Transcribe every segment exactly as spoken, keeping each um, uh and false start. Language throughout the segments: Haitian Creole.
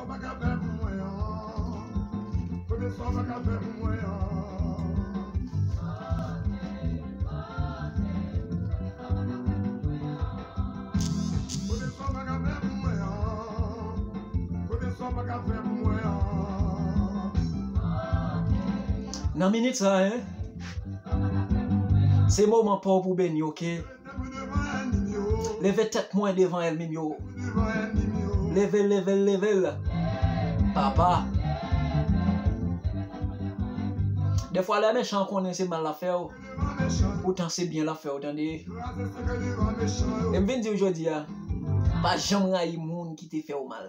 Pa ka fè pou mwen an. Kote sa w pa ka fè pou mwen an. Kote sa w pa ka fè pou mwen an. Kote sa w pa ka fè pou mwen an. Nan minit sa, en, se moman pa w pou beni, oke? Leve tèt mwen devan ènmi m yo. Leve l, leve l, leve l. Papa. Defwa lè mechan konnen se mal l ap fè w, poutan se byen l ap fè w, tande. E m vin di w jodi a, pa janm rayi moun ki te fè w mal.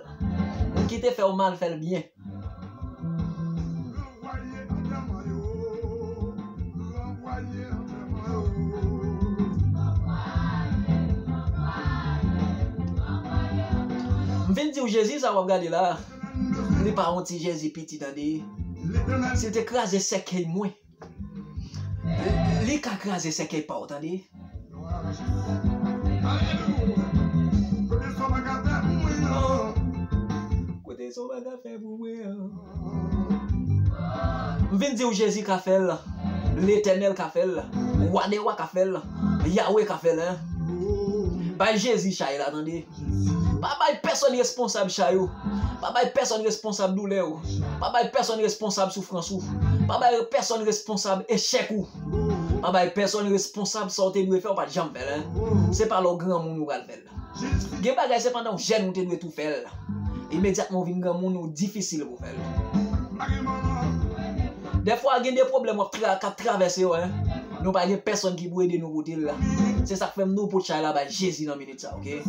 Moun ki te fè w mal, fè l byen. M vin di w Jezi sa w ap gade la, li pa yon ti Jezi piti, tande. Si l te kraze sèkèy mwen, li ka kraze sèkèy pa w, tande. Kote sa w pa ka fè pou mwen an. Kote sa w pa ka fè pou mwen an. M vin di w Jezi ka fè l. Letènèl ka fè l. Wa dè wa ka fè l. Yawe ka fè l, en. Bay Jezi chay la, tande. Pa bay pèsonn responsab chay ou. Pa bay pèsonn responsab doulè ou. Pa bay pèsonn responsab soufrans ou. Pa bay pèsonn responsab echèk ou. Pa bay pèsonn responsab sa w te dwe fè, w pa t janm fè l, en. Se pa lè w granmoun ou pral fè l. Gen bagay se pandan w jèn ou te dwe tou fè l. Imedyatman w vin granmoun, ou difisil pou fè l. Dèfwa gen de pwoblèm w ap tra-, k ap travèse yo, en. Nou pa gen pèsonn ki pou ede nou pote l la. Se sa k fè m di w pot chay la bay Jezi nan minit sa, oke?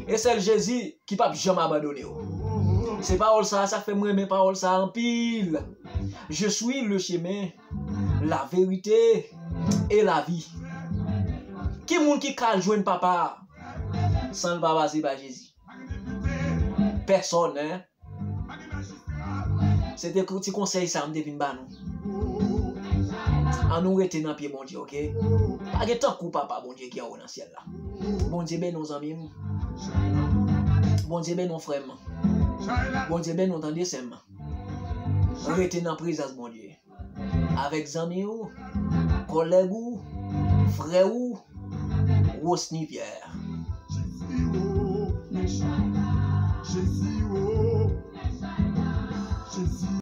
E sèl Jezi ki p ap janm abandone w. Se pawòl sa, sa k fè m renmen pawòl sa anpil. Je suis le chemin, la vérité et la vie. Ki moun ki ka al jwenn papa a san l pa pase pa Jezi? Pèsonn, en. Se te kou-, ti konsèy sa m te vin ba nou. An nou rete nan pye Bondye, oke? Pa gen tankou papa Bondye ki anwo nan syèl la. Bondye beni w, zanmi m. Bondye beni w, frè m. Bondye beni w, tande, sè m. Rete nan prezans Bondye. Avèk zanmi w, kòlèg ou, frè ou, Rosny Pierre. Jezi o, mechan. Jezi o, Jezi